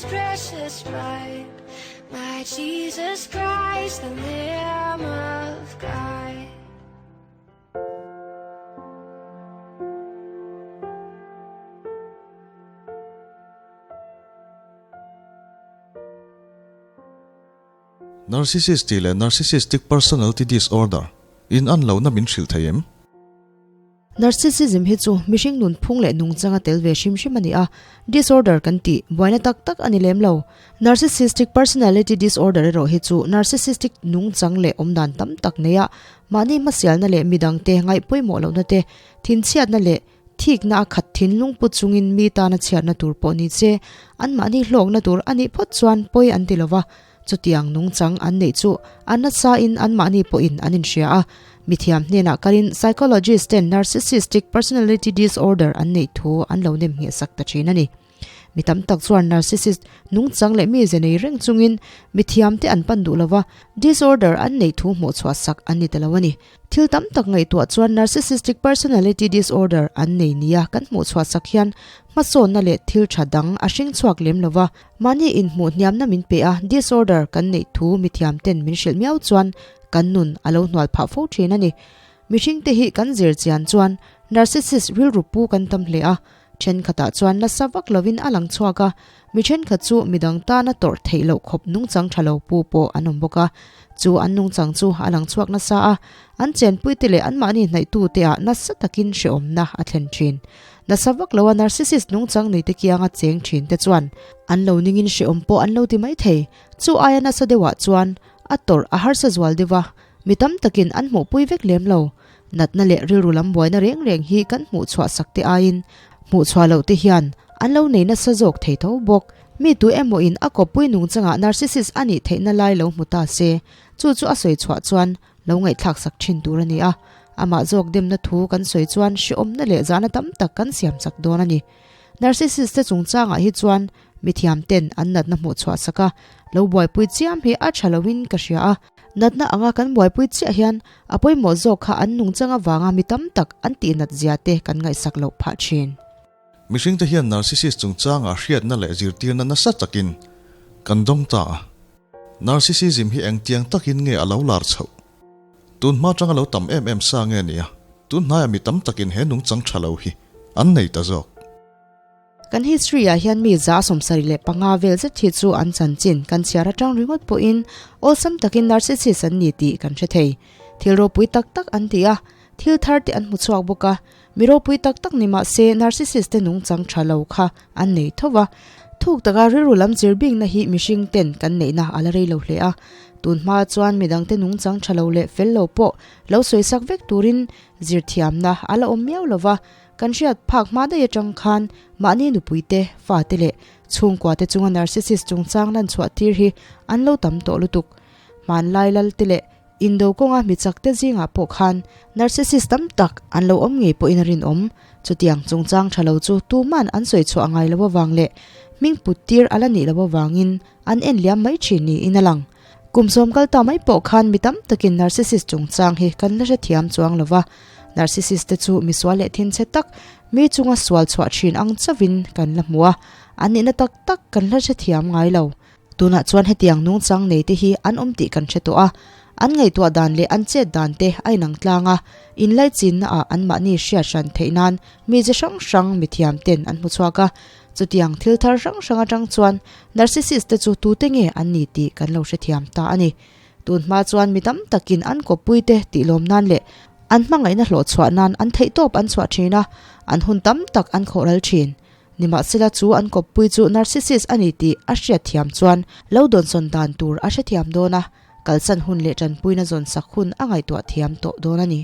precious blood, my Jesus Christ, the Lamb of God. Narcissist tih leh Narcissistic Personality Disorder in an lohna min hrilh thei em? Narcissism hi chu mihring nunphung leh nungchanga tel ve hrim hrim a ni a, disorder kan tih buaina tak tak a ni lem lo. Narcissistic Personality Disorder erawh hi chu narcissistic nungchang leh awmdan tam tak neia mahni hmasialna leh midangte ngaih pawimawh lohna te, thinchhiatna leh Thikna a khat thinlung pu chungin mi tana chhiatna tur pawh ni che, anmahni hlawkna tur a nih phawt chuan pawi an ti lo va, chutiang nungchang an neih chu an nasain anmahni pawhin an inhria a. Mithiam hnenah kalin psychologist ten narcissistic personality disorder an neih thu an lo nem nghehsak ta thin a ni. Mi tam tak chuan narcissist nungchang leh mize nei reng chungin mithiamte an pan duh lova, disorder an neih thu hmuh chhuah sak an ni ta lo a ni. Thil tam tak ngaihtuah chuan narcissistic personality disorder an nei nia kan hmuh chhuah sak hian hmasawnna leh thil tha dang a hring chhuak lem lova, mahni inhmuh hniamna min pe a, disorder kan neih thu mithiamten min hrilh miau chuan kan nun a lo hnual phah fo thin a ni. Mihringte hi kan zir chian chuan narcissist rilru pu kan tam hle a, Thenkhatah chuan nasa vak lovin a lang chhuak a, mi thenkhat chu midang tana tawrh theih loh khawp nungchang tha lo pu pawh an awm bawk a. Chu an nungchang chu a lang chhuak nasa a, an chenpuite leh anmahni hnaihtute ah nasa takin hrehawmna a thlen thin. Nasa vak loa narcissist nungchang neite kianga cheng thinte chuan an lo ningin hrehawm pawh an lo ti mai thei. Chu aia nasa deuhah chuan a tawrh a harsa zual deuh a, mi tam takin an hmuhpui vek lem lo. Natna leh rilru lam buaina reng reng hi kan hmuh chhuah sak te aiin hmuh chhuah loh te hian an lo nei nasa zawk thei tho bawk. Mi tu emaw in a kawppui nungchangah narcissist a nih theihna lai lo hmu ta se, chu chu a sawi chhuah chuan lo ngaihthlak sak thin tur a ni a. Amah zawk demna thu kan sawi chuan hrehawmna leh zahna tam tak kan siam chak dawn a ni. Narcissist te chungchangah hi chuan mithiam ten an natna hmuh chhuah sak a, lo buaipui chiam hi a tha loin ka hria a. Natna anga kan buaipui chiah hian a pawimawh zawk kha an nungchang avanga mi tam tak an tihnat zia te kan ngaihsak loh phah thin. Mihringte hian narcissist chungchanga hriatna leh zirtirna nasa takin kan dawng ta a. Narcissism hi engtiang takin nge a lo lar chhoh? Tun hma atanga lo tam em em sa nge nia, tun hnaiah mi tam takin he nungchang tha lo hi an nei ta zawk. Kan history ah hian mi 175 vel zet hi chu an chanchin kan chhiar atang ringawt pawhin awlsam takin narcissist an ni tih kan hre thei. Thil ropui tak tak an ti a, thil thar te an hmu chhuak bawk a, mi ropui tak tak ni mah se narcissist te nungchang tha lo kha an nei tho va. Thuk taka rilru lam chir bikna hi mihring ten kan neihna a la rei lo hle a, tun hma chuan midangte nungchang tha lo leh fel lo pawh lo sawisak vek turin zirthiamna a la awm miau lo va. Kan hriat phak hma daih atang khan mahni nupuite, fate leh chhungkuate chunga narcissist chungchang lan chhuah tir hi an lo tam tawh lutuk. Hmanlai lalte leh indo kawnga mi chakte zingah pawh khan narcissist tam tak an lo awm ngei pawhin a rinawm. Chutiang chungchang tha lo chu tuman an sawi chhuah ngai lo avang leh hming put tir a la nih loh avangin an en liam mai thin niin a lang. Kum sawm kal ta mai pawh khan mi tam takin narcissist chungchang hi kan la hrethiam chuang lo va, narcissist te chu mi sual leh thinchhe tak, mi chunga sual chhuah thin ang chauhin kan la hmu a, an nihna tak tak kan la hrethiam ngai lo. Tunah chuan hetiang nungchang nei te hi an awm tih kan hre tawh a, an ngaihtuah dan leh an chet dan te a inang tlang a, inlaichinna ah anmahni hriat hran theih nan mi chi hrang hrang mithiam ten an hmu chhuak a, Chutiang thil thar hrang hrang atang chuan narcissist te chu tute nge an ni tih kan lo hrethiam ta a ni. Tun hma chuan mi tam takin an kawppui te tih lawm nan leh an hmangaihna hlawh chhuah nan an theihtawp an chhuah thin a, an hun tam tak an khawh ral thin. Nimahsela chu an kawppui chu narcissist a ni tih a hriatthiam chuan lo dawnsawn dan tur a hrethiam dawn a, kalsan hun leh tanpuina zawnsak hun a ngaihtuah thiam tawh dawn a ni.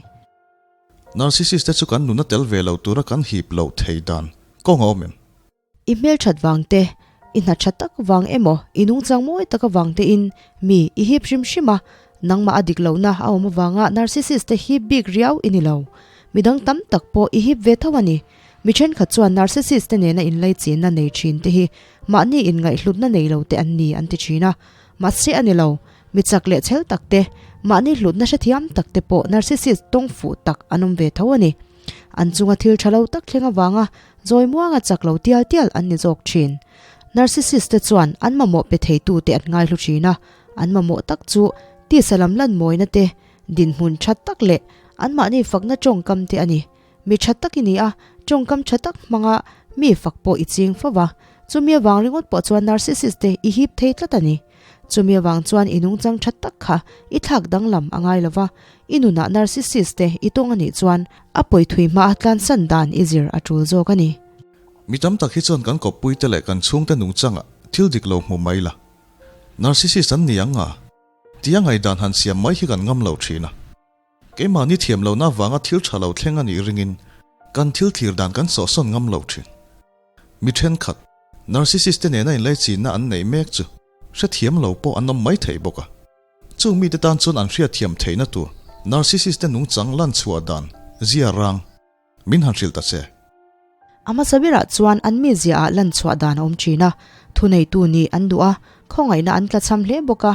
Narcissist te chu kan nuna tel ve lo tura kan hip loh thei dan kawng a awm em? I hmelthat vang te, i hna tha tak vang emaw, i nungchang mawi tak avang tein mi i hip hrim hrim a, nangmah a dik lohna a awm avanga narcissist te hip bik riau i ni lo. Midang tam tak pawh i hip ve tho a ni. Mi thenkhat chuan narcissist te nena inlaichinna nei thin te hi mahni inngaihhlutna nei lo te an ni an ti thin a, mahse a ni lo. Mi chak leh chhel tak te, mahni hlutna hrethiam tak te pawh narcissist tawng fuh tak an awm ve tho a ni. An chunga thil tha lo tak thleng avanga zawi muanga chak lo tial tial an ni zawk thin. Narcissist te chuan an mamawh pe theitute an ngaihlu thin a, an mamawh tak chu tisa lam lan mawina te, dinhmun tha tak leh anmahni fakna tawngkam te a ni. Mi tha tak i ni a, tawngkam tha tak hmanga mi fak pawh i ching fo va, chumi avang ringawt pawh chuan narcissist te i hip thei tlat a ni. Chumi avang chuan i nungchang tha tak kha i thlak danglam a ngai lo va, i nunah narcissist te i tawng a nih chuan a pawi thui hmaa tlansan dan i zir a tul zawk a ni. Mi tam tak hi chuan kan kawppuite leh kan chhungte nungchangah thil dik lo hmu mai la. Narcissist an ni ang a, tia ngaihdan han siam mai hi kan ngam lo thin a. Keimahni thiam lohna avanga thil tha lo thleng a nih ringin kan thil thlir dan kan sawhsawn ngam lo thin. Mi thenkhat, narcissist te nena inlaichinna an neih mek chu hrethiam lo pawh an awm mai thei bawk a. Chung mite tan chuan an hriatthiam theihna tur narcissist te nungchang lan chhuah dan zia rang Min han hrilh ta che. A hmasa berah chuan an mizia ah lan chhuah dan a awm thin a, thuneitu nih an duh a, khawngaihna an tlachham hle bawk a,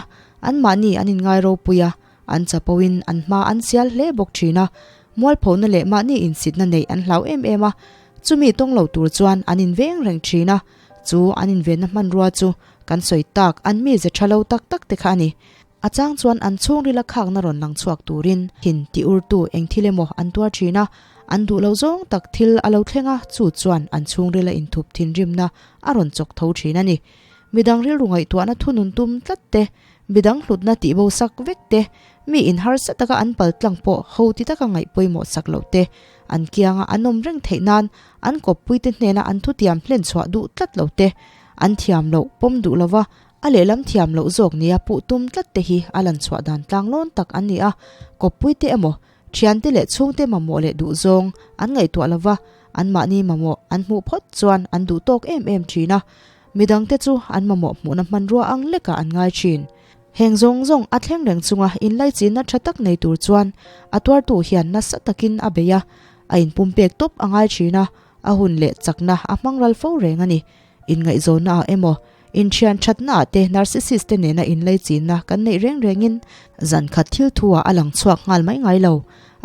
anmahni an inngai ropui a, an chapo in an hma an sial hle bawk thin a, mualphona leh mahni insitna neih an hlau em em a, chumi tawng lo tur chuan an inveng reng thin a, chu an invenna hmanrua chu kan sawi tak an mize tha lo tak tak te kha a ni. A chang chuan an chhungrila khakna rawn lang chhuak turin thin ti urtu eng thil emaw an tuar thin a, an duh lo zawng tak thil a lo thleng a, chu chuan an chhungrila inthup thinrimna a rawn chawk tho thin a ni. Midang rilru ngaihtuahna thunun tum tlat te, midang hlutna tihbo sak vek te, mi in harsa taka an pal tlang pawh ho ti taka ngaih pawimawh sak loh te, an kianga an awm reng theih nan an kawppuite hnena an thutiam hlen chhuah duh tlat lo te, an thiam loh pawm duh lova A lehlam thiam loh zawk nia puh tum tlat te hi a lan chhuah dan tlang lawn tak an ni a, kawppui te emaw, thiante leh chhungte mamawh leh duh zawng an ngaihtuah lo va, anmahni mamawh an hmuh phawt chuan an duh tawk em em thin a, midangte chu an mamawh hmuhna hmanrua ang lekah an ngai thin. Heng zawng zawng a thleng reng chunga inlaichinna tha tak nei tur chuan a tuartu hian nasa takin a bei a, a inpumpek tawp a ngai thin a, a hun leh chakna a hmang ral fo reng a ni. Inngaihzawnna ah emaw, Inthian thatna ah te narcissist te nena inleichinna kan neih reng rengin zan khat thil thu ah a lang chhuak nghal mai ngai lo.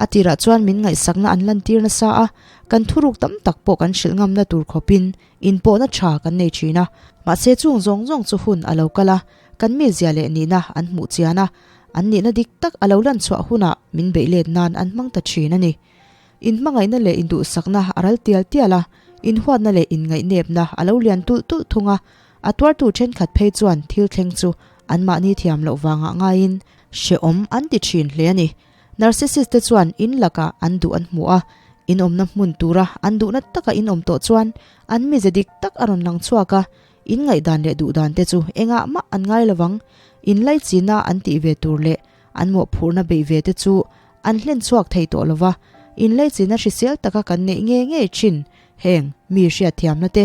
A tirah chuan min ngaihsakna an lantir nasa a, kan thuruk tam tak pawh kan hrilh ngamna tur khawpin inpawhna tha kan nei thin a. Mahse chung zawng zawng chu hun a lo kal a, kan mizia leh nihna an hmuh chian a, an nihna dik tak a lo lan chhuah hunah min beih let nan an hmang ta thin a ni. Inhmangaihna leh induhsakna a ral tial tial a, inhuatna leh inngaihnepna a lo lian tulh tulh thung a, a tuartu thenkhat phei chuan thil thleng chu anmahni thiam loh vangah ngaiin hrehawm an ti thin hle a ni. Narcissist te chuan in lakah an duh an hmu a, in awmna hmun tura an duhna taka in awm tawh chuan an mize dik tak a rawn lang chhuak a, in ngaihdan leh duhdan te chu engah mah an ngai lovang, inlaichinna an tih ve tur leh an mawhphurhna beih ve te chu An hlen chhuak thei tawh lova, inleichina hrisel taka kan neih nge ngei thin. Heng, mi hriatthiamna te,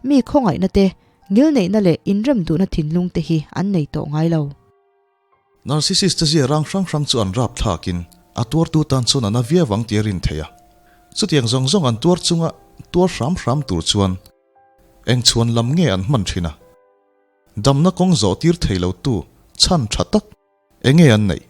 mi khawngaihna te, ngilneihna leh inrem duhna thinlung te hi an nei tawh ngai lo. Narcissist te zia rang hrang hrang chu an rap thlakin a tuartu tan chuan a na viau ang tih a rin theih a. Chutiang zawng zawng an tuar chunga tuar hram hram tur chuan eng chhuan lam nge an hman thin a? Damna kawng zawh tir thei lo tu chhan tha tak Enge an neih?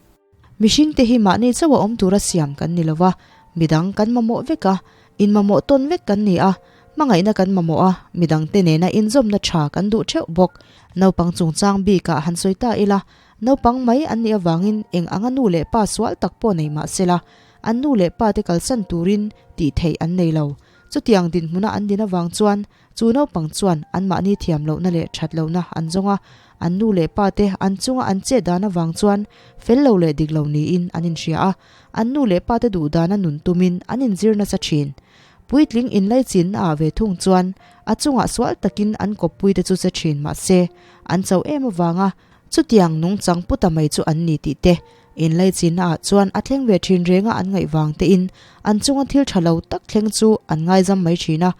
Mihringte hi mahni chauh a awm tura siam kan ni lova, midang kan mamawh vek a, inmamawh tawn vek kan ni a, hmangaihna kan mamawh a, midangte nena inzawmna tha kan duh theuh bawk. Naupang chungchang bikah han sawi ta ila, naupang mai an nih avangin eng anga nu leh pa sual tak pawh nei mah sela, an nu leh pate kalsan turin tih theih an nei lo. Chutiang dinhmuna an din avang chuan Chu naupang chuan anmahni thiam lohna leh that lohna an zawng a, an nu leh pa te an chunga an chet dan avang chuan fel lo leh dik lo niin an inhria a, an nu leh pa te duh dana nun tumin an inzir nasa thin. Puitling inlaichinna ah ve thung chuan a chungah sual takin an kawppui te chu che thin mahse an cho em avanga chutiang nungchang puta mai chu an ni tih te inlaichinna ah chuan a thleng ve thin renga an ngaih vang tein an chunga thil tha lo tak thleng chu an ngaizam mai thin a.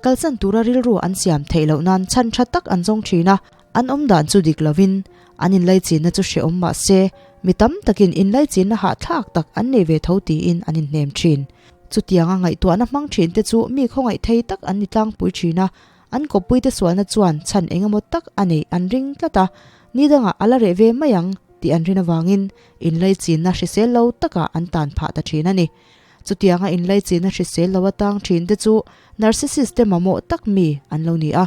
Kalsan tura rilru an siam theih loh nan chhan tha tak an zawng thin a, an awm dan chu dik lovin an inlaichinna chu hrehawm mah se, mi tam takin inlaichinna hahthlak tak an nei ve tho tiin an inhnem thin. Chutianga ngaihtuahna hmang thin te chu mi khawngaih thei tak an ni tlangpui thin a, an kawppuite sualna chuan chhan engemaw tak a neih an ring tlat a, ni dangah a la reh ve mai ang tih an rin avangin inlaichinna hrisel lo takah an tan phah ta thin a ni. Chutianga inlaichinna hrisel lo atang thin te chu narcissist te mamawh tak mi an lo ni a.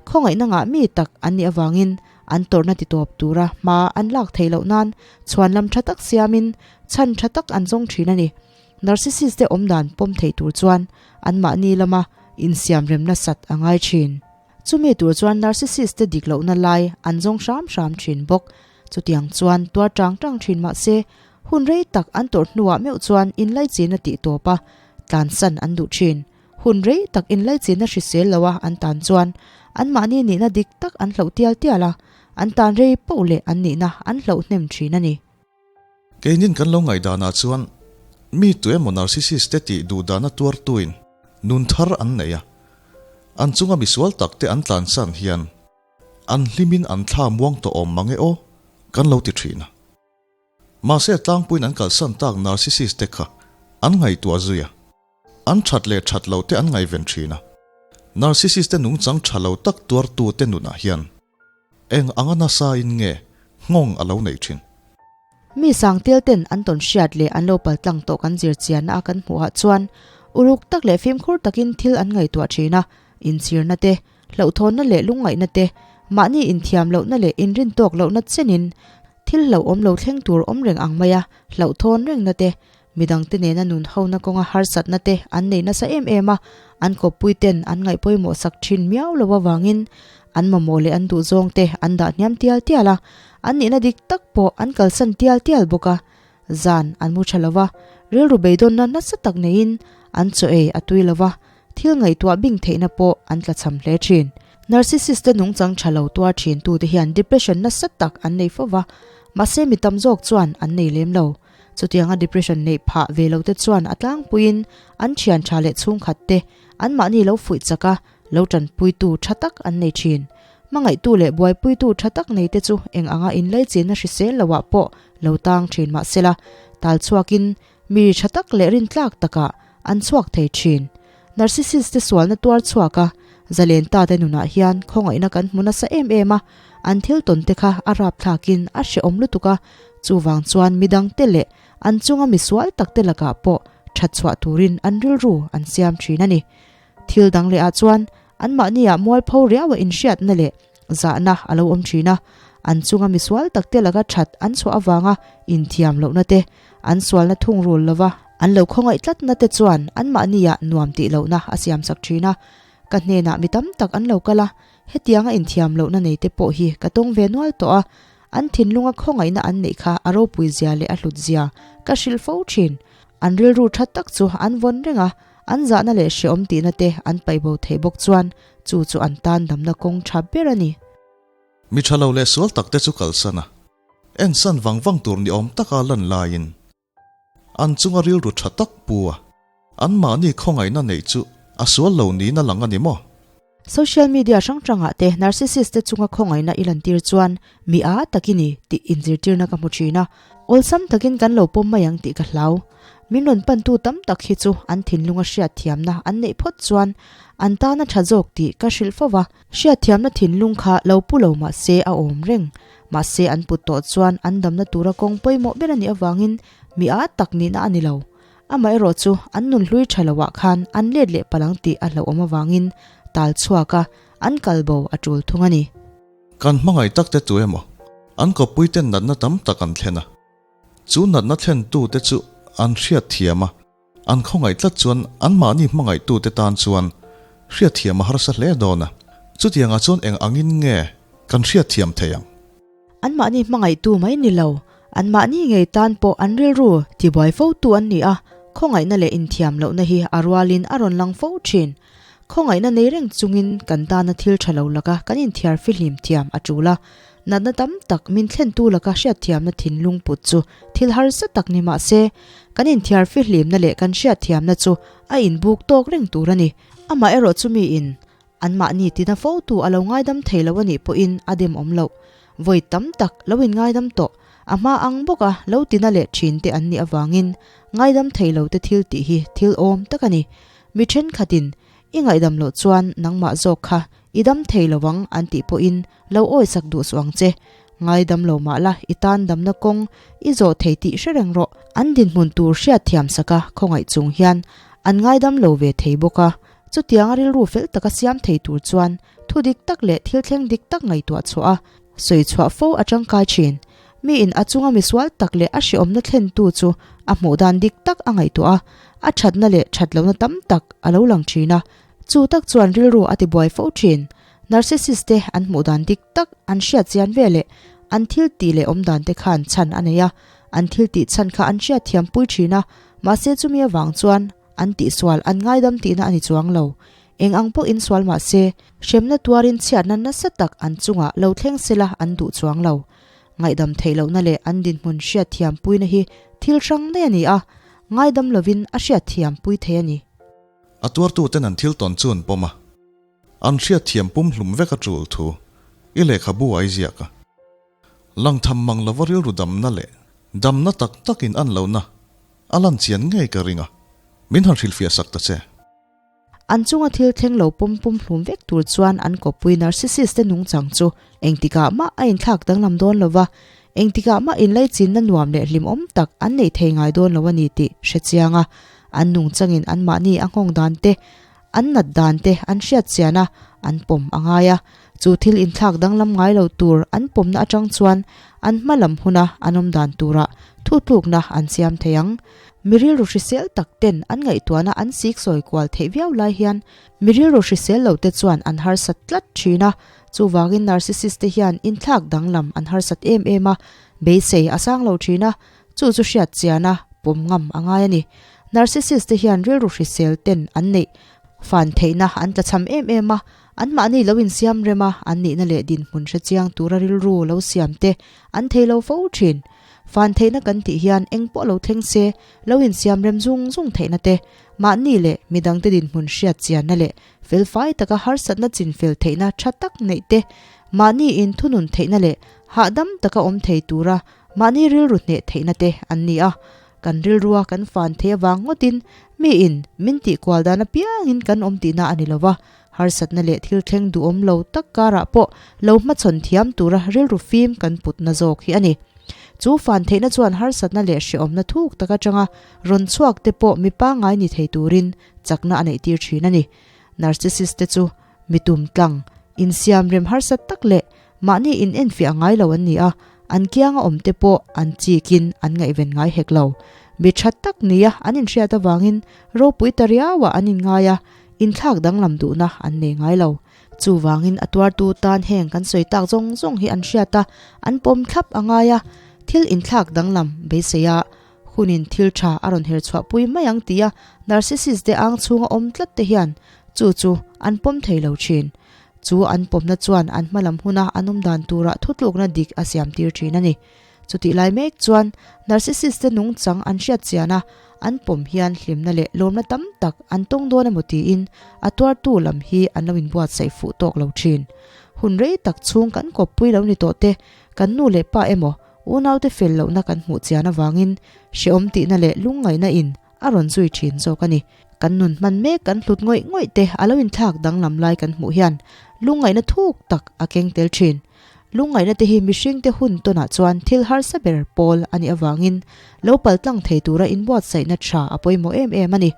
Khawngaihna ngah mi tak an nih avangin an tawrhna titawp tura hma an lak theih loh nan chhuanlam tha tak siamin chhan tha tak an zawng thin a ni. Narcissist te awmdan pawm thei tur chuan anmahni lama insiamrem nasat a ngai thin. Chumi tur chuan narcissist te dik lohna lai an zawng hram hram thin bawk. Chutiang chuan tuar tang tang thin mah se, hun rei tak an tawrh hnuah meuh chuan inlaichin a tih tawp a, tlansan an duh thin. Hun rei tak inlaichin a hrisel lo a an tan chuan anmahni nihna dik tak an hloh tial tial a, an tan rei poh leh an nihna an hloh hnem thin a ni. Keinin kan lo ngaihdanah chuan mi tu emaw narcissist te tih duh dana tuartuin nun thar an nei a, an chunga misual tak te an tlansan hian an hlimin an thla muang tawh awm mang e aw kan lo ti thin a. Mahse tlangpuiin an kalsan tak narcissist te kha an ngaihtuah zui a, an that leh that lo te an ngaihven thin a. Narcissist te nungchang tha lo tak tuartu te nunah hian Eng anga nasa in nge nghawng a lo neih thin? Mi sangtil ten an tawn hriat leh an lo paltlang tawh kan zir chianna a kan hmuh ah chuan uluk tak leh fimkhur takin thil an ngaihtuah thin a, inchhirna te, hlauhthawnna leh lungngaihna te, mahni inthiam lohna leh inrin tawk lohna chenin thil hlauhawm lo thleng tur awm reng ang maia hlauhthawn rengna te, Midangte nena nun hona kawnga harsatna te an nei nasa em em a, an kawppui ten an ngaih pawimawh sak thin miau lo avangin an mamawh leh an duhzawng te an dah hniam tial tial a, an nihna dik tak pawh an kalsan tial tial bawk a. Zan an mu tha lo va, rilru beidawnna nasa tak neiin an chaw ei a tui lo va, thil ngaihtuah bing theihna pawh an tlachham hle thin. Narcissist te nungchang tha lo tuar thin tute hian depression nasa tak an nei fo va, mahse mi tam zawk chuan an nei lem lo. Chutianga depression neih phah ve lo te chuan a tlangpuiin an thian tha leh chhungkhat te anmahni lo fuih chak a, lo tanpuitu tha tak an nei thin. Hmangaihtu leh buaipuitu tha tak nei te chu eng anga inlaichinna hrisel loah pawh lo tang thin mah sela, tal chhuakin mi tha tak leh rintlak takah an chhuak thei thin. Narcissist te sualna tuar chhuak a, zalen ta te nunah hian khawngaihna kan hmu nasa em em a, an thil tawn te kha a rapthlakin a hrehawm lutuk a, chuvang chuan midang te leh an chunga misual tak te lakah pawh that chhuah turin an rilru an siam thin a ni. Thil dang leh ah chuan anmahni ah mualpho riau a inhriatna leh zahna a lo awm thin a, an chunga misual tak te laka that an chhuah avanga inthiam lohna te, an sualna thungrul lova an lo khawngaih tlatna te chuan anmahni ah nuam tih lohna a siam sak thin a. Ka hnenah mi tam tak an lo kal a, hetianga inthiam lohna nei te pawh hi ka tawng ve nual tawh a, an thinlunga khawngaihna an neih kha a ropui zia leh a hlut zia ka hrilh fo thin. An rilru tha tak chu an vawn reng a, an zahna leh hrehawm tihna te an paihbo theih bawk chuan chu chu an tan damna kawng tha ber a ni. Mi tha lo leh sual tak te chu kalsan a, ensan vang vang tur ni awm taka lan laiin an chunga rilru tha tak pu a, anmahni khawngaihna neih chu a sual lo niin a lang a ni maw? Social media hrang hrangah te narcissist te chunga khawngaihna i lantir chuan mi a tak i ni tih inzirtirna ka hmu thin a, awlsam takin kan lo pawm mai ang tih ka hlau. Min rawn pantu tam tak hi chu an thinlunga hriatthiamna an neih phawt chuan an tan a tha zawk tih ka hrilh fo va, hriatthiamna thinlung kha lo pu lo mah se a awm reng. Mahse an put tawh chuan an damna tura kawng pawimawh ber a nih avangin mi a tak nihna a ni lo. Amaherawh chu an nun hlui tha loah khan an let leh palang tih a hlauhawm avangin tal chhuak a, an kal bo a tul thung a ni. Kan hmangaih tak te tu emaw an kawppui ten natna tam tak an thlen a, chu natna thlen tu te chu an hriatthiam a, an khawngaih tlat chuan anmahni hmangaih tu te tan chuan hriatthiam a harsa hle dawn a, chutiangah chuan eng angin nge kan hriatthiam thei ang? Anmahni hmangaihtu mai ni lo, anmahni ngei tan pawh an rilru tibuai fotu an ni a, khawngaihna leh inthiam lohna hi a rualin a rawn lang fo thin. Khawngaihna nei reng chungin kan tana thil tha lo laka kan inthiar fihlim thiam a tul a, natna tam tak min thlentu laka hriatthiamna thinlung put chu thil harsa tak ni mah se, kan inthiar fihlimna leh kan hriatthiamna chu a inbuk tawk reng tur a ni. Amaherawh chu miin Anmahni tina fotu a lo ngaidam thei lo a nih pawhin a dem awm loh. Vawi tam tak lo inngaidam tawh, a hma ang bawka lo tina leh thin te an nih avangin ngaidam thei lo te thil tih hi thil awm tak a ni. Mi thenkhatin i ngaihdam loh chuan nangmah zawk kha i dam thei lo ang an tih pawhin lo awisak duh suh ang che. Ngaidam lo mah la i tan damna kawng i zawh thei tih hre reng rawh. An dinhmun tur hriatthiam saka khawngaih chung hian an ngaidam lo ve thei bawk a. Chutianga rilru fel taka siam thei tur chuan thu Thu dik tak leh thil thleng dik tak ngaihtuah chhuah a, sawi chhuah fo a tangkai thin. Mi in a chunga misual tak leh a hreawmna thlentu chu a hmuh dan dik tak a ngaihtuah a, a thatna leh that lohna tam tak a lo lang thin a, chu tak chuan rilru a tibuai fo thin. Narcissist te an hmuh dan dik tak an hriat chian ve leh an thil tih leh awm dan te khan chhan a nei a, an thil tih chhan kha an hriat thiam pui thin a, mahse chumi avang chuan an tihsual an ngaidam tihna a ni chuang lo. Eng ang pawh insual mah se, hremna tuarin chhiatna nasa tak an chungah lo thleng sela an duh chuang lo. Ngaihdam theih lohna leh an dinhmun hriat thiam puina hi thil hrang daih a ni a, ngaidam lovin a hriat thiam pui thei a ni. A tuartuten an thil tawn chu an pawm a, an hriat thiam pumhlum vek a tul thu i lehkhabu a i ziak a. Lang tham mang lova rilru damna leh damna tak takin an lohna a lan chian ngei ka ring a, min han hrilhfiah sak ta che. An chunga thil thleng lo pawm pum hlum vek tur chuan an kawppui narcissist te nungchang chu engtikah mah a inthlak danglam dawn lo va, engtikah mah inlaichinna nuam leh hlimawm tak an neih thei ngai dawn lo a ni tih hre chiang a. An nungchangin anmahni a nghawng dan te, an nat dan te an hriat chian a, an pawm a ngai a. Chu thil inthlak danglam ngai lo tur an pawmna atang chuan an hma lam huna an awm dan turah thutlukna an siam thei ang. Mi rilru hrisel tak ten an ngaihtuahna an sik sawi kual theih viau lai hian mi rilru hrisel lo te chuan an harsat tlat thin a, chuvangin narcissist te hian inthlak danglam an harsat em em a, beisei a sang lo thin a, chu chu hriat chian a pawm ngam a ngai a ni. Narcissist te hian rilru hrisel ten an neih fan theihna an tlachham em em a, anmahni lo insiam rem a, an nihna leh dinhmun hrechiang tura rilru lo siam te an thei lo fo thin. Fan theihna kan tih hian eng pawh lo thleng se, lo insiam rem zung zung theihna te, mahni leh midangte dinhmun hriat chianna leh felfai taka harsatna chinfel theihna tha tak neih te, mahni inthunun theihna leh hahdam taka awm thei tura mahni rilru hneh theihna te an ni a. Kan rilrua kan fan theih avang ngawtin miin min tihkual dan apiangin kan awm tihna a ni lo va, Harsatna leh thil thleng duhawm lo tak karah pawh lo hmachhawn thiam tura rilru fim kan putna zawk hi a ni. Chu fan theihna chuan harsatna leh hrehawmna thuk tak atanga rawn chhuak te pawh mi pangngai ni thei turin chakna a neih tir thin a ni. Narcissist te chu mi tum tlang, insiam rem harsat tak leh mahni inenfiah ngai lo an ni a, an kianga awm te pawh an chikin an ngaihven ngai hek lo. Mi tha tak nia an inhriat avangin ropui ta riauah an inngai a, Inthlak danglam duhna an nei ngai lo. Chuvangin a tuartu tan heng kan sawi tak zawng zawng hi an hriat a, an pawm thlap a ngai a. Thil inthlak danglam beisei a, hunin thil tha a rawn her chhuahpui mai ang tia narcissist te ang chhunga awm tlat te hian chu chu an pawm thei lo thin. Chu an pawmna chuan an hmalam huna an awm dan turah thutlukna dik a siam tir thin a ni. Chutih lai mek chuan narcissist te nungchang an hriat chian a, an pawm hian hlimna leh lawmna tam tak an tawng dawn emaw tiin a tuartu lam hi an lo inbuatsaih fuh tawk lo thin. Hun rei tak chhung kan kawppui lo ni tawh te, kan nu leh pa emaw unaute fel lohna kan hmuh chian avangin hrehawm tihna leh lungngaihna in a rawn zui thin zawk a ni. Kan nun hman mek kan hlut ngawih ngawih te a lo inthlak danglam lai kan hmuh hian lungngaihna thuk tak a keng tel thin. Lungngaihna te hi mihringte hun tawnah chuan thil harsa ber pawl a nih avangin lo paltlang thei tura inbuatsaihna tha a pawimawh em em a ni.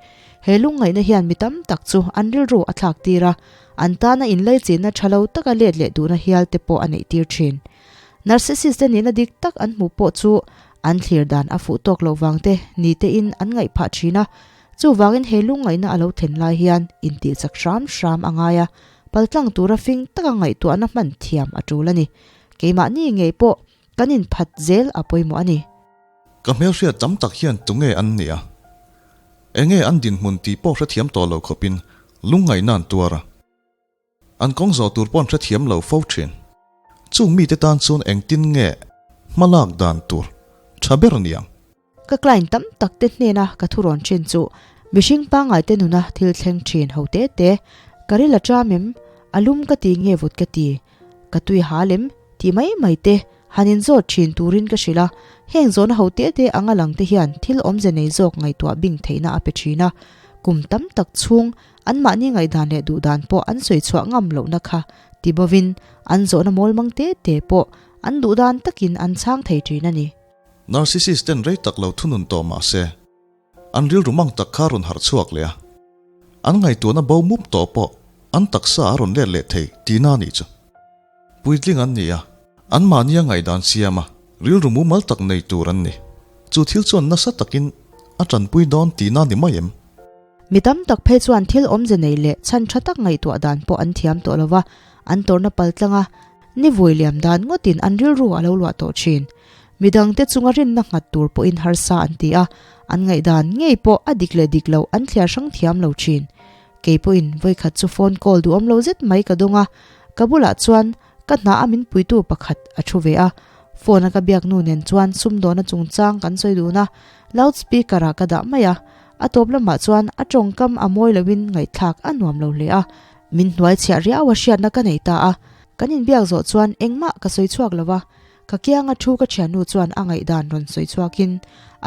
He lungngaihna hian mi tam tak chu an rilru a thlak tir a, an tana inlaichinna tha lo taka let leh duhna hial te pawh a neih tir thin. Narcissist te nihna dik tak an hmuh pawh chu an thlir dan a fuh tawk loh vang te ni tein an ngaih phah thin a, chuvangin he lungngaihna a lo thlen lai hian intihchak hram hram a ngai a, Paltlang tura fing taka ngaihtuahna hman thiam a tul a ni. Keimahni ngei pawh kan inphat zel a pawimawh a ni. Ka hmelhriat tam tak hian tunge an nia? Enge an dinhmun tih pawh hrethiam tawh lo khawpin lungngaihna an tuar a. An kawng zawh tur pawh an hrethiam lo fo thin. Chung mite tan chuan engtin nge hmalak dan tur tha ber niang? Ka client tam tak te hnena ka thurawn thin chu mihring pangngai te nuna thil thleng thin ho te te, ka ril a ṭam em, a lum ka ti nge vut ka ti, ka tui hal em tih mai mai te han inzawt thin turin ka hrilh a, heng zawhna ho te te anga lang te hian thil awmze nei zawk ngaihtuah bing theihna a pe thin a, kum tam tak chhung anmahni ngaihdan leh duhdan pawh an sawi chhuah ngam lohna kha ti bovin an zawhna mawlmang te te pawh an duhdan takin an chhang thei thin a ni. Narcissist ten rei tak lo thunun tawh mah se, an rilru mang tak kha rawn harh chhuak leh a. An ngaihtuahna bo mup tawh pawh an taksa a rawn let leh thei tihna a nih chu. Puitling an ni a, anmahnia ngaihdan siama rilru mumal tak nei tur an ni. Chu thil chuan nasa takin a tanpui dawn tihna ni mai em? Mi tam tak phei chuan thil awmze nei leh chhan tha tak ngaihtuah dan pawh an thiam tawh lo va, an tawrhna pal tlang a, ni vui liam dan ngawtin an rilru a lo luah tawh thin. Mi dangte chunga rinna nghat tur pawhin harsa an ti a, an ngaihdan ngei pawh a dik leh dik loh an thliar hrang thiam lo thin. Kei pawhin vawikhat chu phone call duhawm lo zet mai ka dawng a, ka bulah chuan ka hna a min puitu pakhat a thu ve a, phone a ka biak nu nen chuan sumdawna chungchang kan sawi dun a, loud speaker ah ka dah mai a, a tawp lamah chuan a tawngkam a mawi loin ngaihthlak a nuam lo hle a, min hnuai chhiah riau a hriatna ka nei ta a, kan inbiak zawh chuan engmah ka sawi chhuak lo a, Ka kianga thu ka thiannu chuan a ngaihdan rawn sawi chhuakin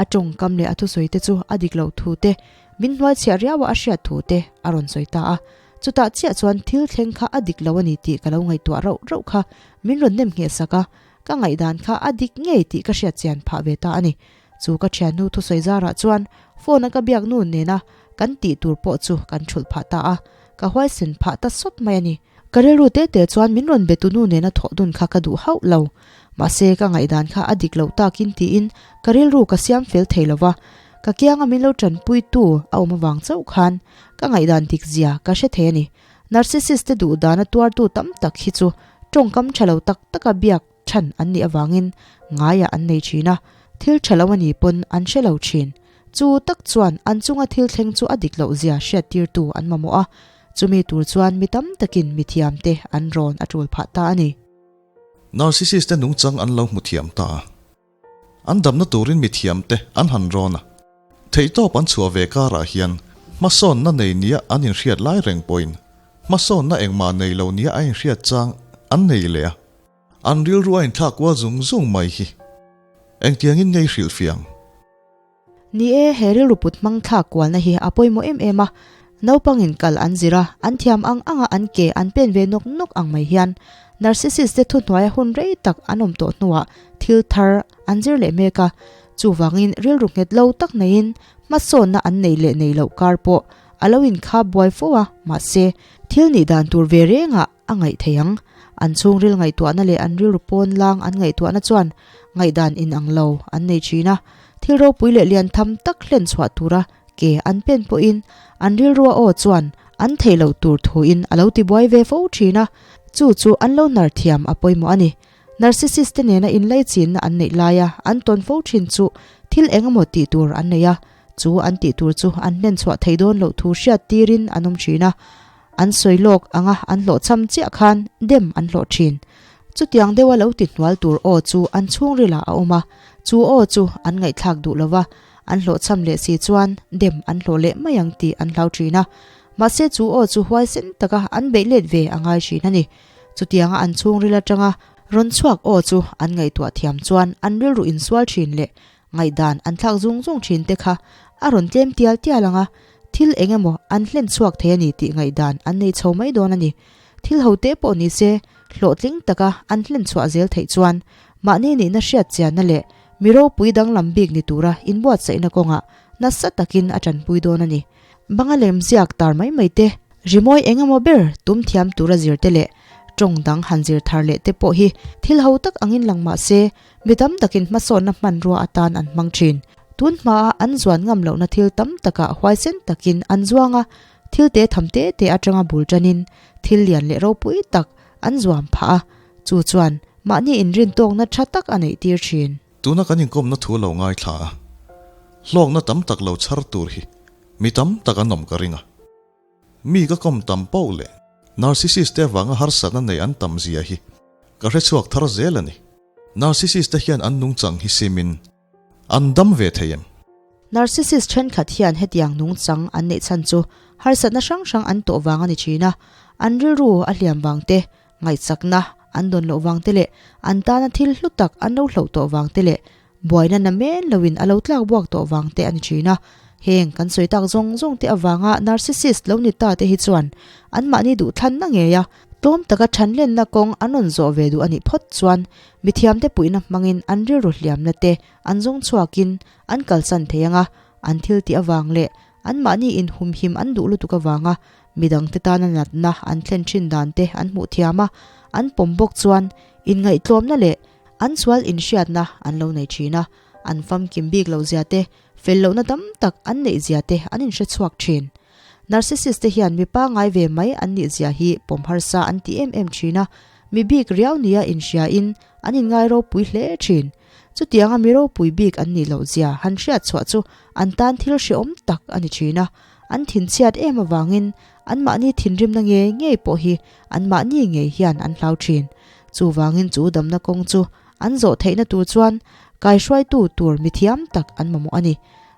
a tawngkam leh a thusawi te chu a dik loh thu te, min hnuaichhiah riaua a hriat thu te a rawn sawi ta a. Chutah chiah chuan thil thleng kha a dik lo a ni tih ka lo ngaihtuah rauh rauh kha min rawn nem ngheh sak a, ka ngaihdan kha a dik ngei tih ka hriat chian phah ve ta a ni. Chu ka thiannu thusawi zarah chuan phone a ka biak nu nena kan tih tur pawh chu kan thulh phah ta a, ka huaisen phah ta sawt mai a ni. Ka rilru te te chuan min rawn be tunu nena thawh dun kha ka duh hauh lo. Mahse ka ngaihdan kha a dik loh takin tiin ka rilru ka siam fel thei lo va, ka kianga min lo tanpuitu a awm avang chauh khan ka ngaihdan dik zia ka hre thei a ni. Narcissist te duh dana tuartu tam tak hi chu tawngkam tha lo tak taka biak chhan an nih avangin ngaiah an nei thin a, thil tha lo a ni pawn an hre lo thin. Chu tak chuan an chunga thil thleng chu a dik loh zia hriattirtu an mamawh a, Chumi tur chuan mi tam takin mi thiamte an rawn a tul phah ta a ni. Narcissist te nungchang an lo hmu thiam ta a. An damna turin mi thiamte an han rawn a. Theihtawp an chhuah ve karah hian hmasawnna nei nia an inhriat lai reng pawhin hmasawnna engmah nei lo nia a inhriat chang an nei leh a. An rilru a inthlak kual zung zung mai hi engtiangin nge i hrilhfiah ang? Ni e, he rilru put hmang thlak kualna hi a pawimawh em em a, naupangin kal an zir a, an thiam ang anga an ke an pen ve nawk nawk ang mai hian Narcissist te thuhnuaia hun rei tak an awm tawh hnuah thil thar an zir leh mek a, chuvangin rilru nghet lo tak neiin hmasawnna an nei leh nei loh kar pawh a lo inkhap buai fo a, mahse thil nih dan tur ve rengah a ngaih thei ang. An chhungril ngaihtuahna leh an rilru pawn lang an ngaihtuahna chuan ngaihdan inang lo an nei thin a. Thil ropui leh lian tham tak hlen chhuah tura ke an pen pawhin an rilrua aw chuan an theih loh tur thuin a lo tibuai ve fo thin a, chu chu an lo hnar thiam a pawimawh a ni. Narcissist te nena inlaichinna an neih laia an tawn fo thin chu thil eng emaw tih tur an nei a, chu an tih tur chu an hlen chhuah thei dawn loh thu hriat tirin an awm thin a. An sawi lawk anga an hlawhchham chiah khan dem an hlawh thin. Chutiang deuha lo ti hnual tur aw chu an chhungrilah a awm a, chu aw chu an ngaihthlak duh lo va, an hlawhchham leh si chuan dem an hlawh leh mai ang tih an hlau thin a. Mahse chu aw chu huaisen taka an beih let ve a ngai thin a ni. Chutianga an chhungril atanga rawn chhuak aw chu an ngaihtuah thiam chuan an rilru insual thin leh Ngaihdan an thlak zung zung thin te kha a rawn tlem tial tial ang a, thil eng emaw an hlen chhuak thei a ni tih ngaihdan an nei chho mai dawn a ni. Thil ho te pawh ni se, hlawhtling taka an hlen chhuah zel theih chuan mahni nihna hriat chianna leh mi ropui danglam bik ni tura inbuatsaihna kawngah nasa takin a tanpui dawn a ni. Banga lem ziak tar mai mai te, rimawi eng emaw ber tum thiam tura zir te leh tawng dang han zir thar leh te pawh hi thil ho tak angin lang mah se, Mi tam takin hmasawnna hmanrua atan an hmang thin. Tun hmaa an zuan ngam lohna thil tam takah huaisen takin an zuang a, thil te tham te te atanga bul tanin thil lian leh ropui tak an zuam phah a, chu chuan mahni inrintawkna tha tak a neih tir thin. Tuna kan inkawmna thu lo ngaithla a, hlawkna tam tak lo chhar tur hi mi tam tak an awm ka ring a. Mi ka kawm tam poh leh Narcissist te avanga harsatna nei an tam zia hi ka hrechhuak thar zel a ni. Narcissist te hian an nungchang hi simin an dam ve thei em? Narcissist thenkhat hian hetiang nungchang an neih chhan chu harsatna hrang hrang an tawh vang a ni thin a, an rilru a hliam vang te, ngaihchakna an dawn loh vang te leh an tana thil hlu tak an lo hloh tawh vang te leh buaina na men loin a lo tlak buak tawh vang te a ni thin a. Heng kan sawi tak zawng zawng te avanga narcissist lo ni ta te hi chuan anmahni duhthlanna ngei a, Tlawm taka thanlenna kawng an rawn zawh ve duh a nih phawt chuan mithiamte puihna hmangin an rilru hliamna te an zawng chhuakin an kalsan thei ang a, an thil tih avang leh anmahni inhumhim an duh lutuk avanga Midangte tana natna an thlen thin dan te an hmuh thiam a, an pawm bawk chuan inngaihtlawmna leh an sual inhriatna an lo nei thin a, an famkim bik lo zia te, fel lohna tam tak an neih zia te an inhre chhuak thin. Narcissist te hian mi pangngai ve mai an nih zia hi pawm harsa an ti em em thin a, mi bik riau nia inhria in an inngai ropui hle thin. Chutianga mi ropui bik an nih loh zia han hriat chhuah chu an tan thil hrehawm tak a ni thin a, an thinchhiat em avangin anmahni thinrimna ngei ngei pawh hi anmahni ngei hian an hlau thin. Chuvangin chu damna kawng chu an zawh theihna tur chuan kaihruaitu tur mithiam tak an mamawh a ni.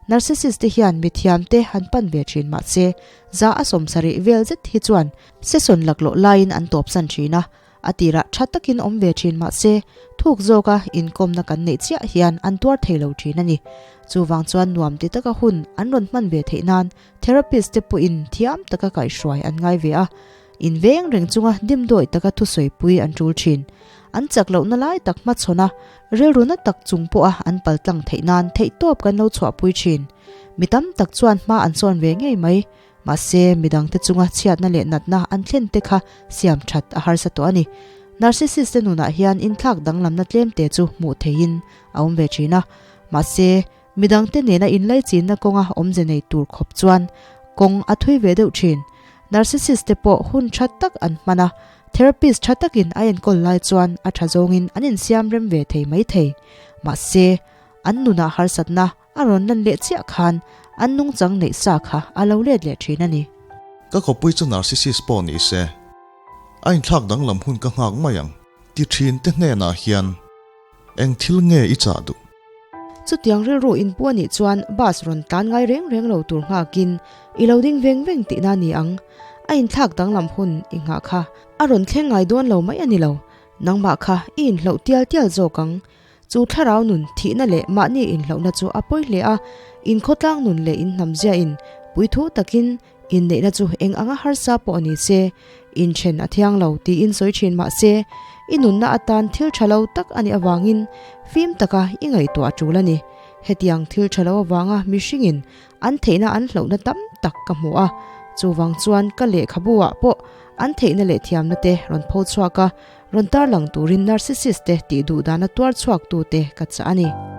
Narcissist te hian mithiam te han pan ve thin mahse za a sawmsarih vel zet hi chuan session laklawh laiin an tawpsan thin a, A tirah tha takin awm ve thin mahse, thuk zawka inkawmna kan neih chiah hian an tuar thei lo thin a ni. Chuvang chuan nuam ti taka hun an rawn hman ve theih nan therapist te pawhin thiam taka kaihhruai an ngai ve a. Inveng reng chunga dimdawi taka thusawipui an tul thin. An chak lohna lai tak hmachhawn a, rilru na tak chung pawha an paltlang theih nan theihtawp kan lo chhuahpui thin. Mi tam tak chuan hma an sawn ve ngei mai. Mahse, midangte chunga chhiatna leh natna an thlen te kha siam that a harsa tawh a ni. Narcissist te nunah hian inthlak danglamna tlemte chu hmuh theihin a awm ve thin a. Mahse, midangte nena inlaichinna kawnga awmze nei tur khawp chuan kawng a thui ve deuh thin. Narcissist te pawh hun tha tak an hman a, therapist tha takin a enkawl lai chuan a tha zawngin an insiam rem ve thei mai thei. Mahse, an nunah harsatna A rawn lan leh chiah khan an nungchang neih sa kha a lo let leh thin a ni. Ka khawpui chu narcissist pawh ni se, a inthlak danglam hun ka nghak mai ang ti thin te hnenah hian eng thil nge i chah duh? Chutiang rilru inpu a nih chuan bus rawn tlan ngai reng reng lo tur nghakin i lo ding veng veng tihna a ni ang. A inthlak danglam hun i nghah kha a rawn thleng ngai dawn lo mai a ni lo. Nangmah kha i inhloh tial tial zawk ang. Chu thlarau nun thihna leh mahni inhlohna chu a pawi hle a, inkhawtlang nun leh inhnamzia in puithu takin inneihna chu eng anga harsa pawh ni se, inthen a thiang lo tiin sawi thin mah se, i nunna atan thil tha lo tak a nih avangin fim taka i ngaihtuah a tul a ni. Hetiang thil tha lo avanga mihringin an theihna an hlohna tam tak ka hmu a, chuvang chuan ka lehkhabu ah pawh an theihna leh thiamna te rawn pho chhuak a, Rawn tarlang turin narcissist te tih duh dana tuar chhuak tute ka chah a ni.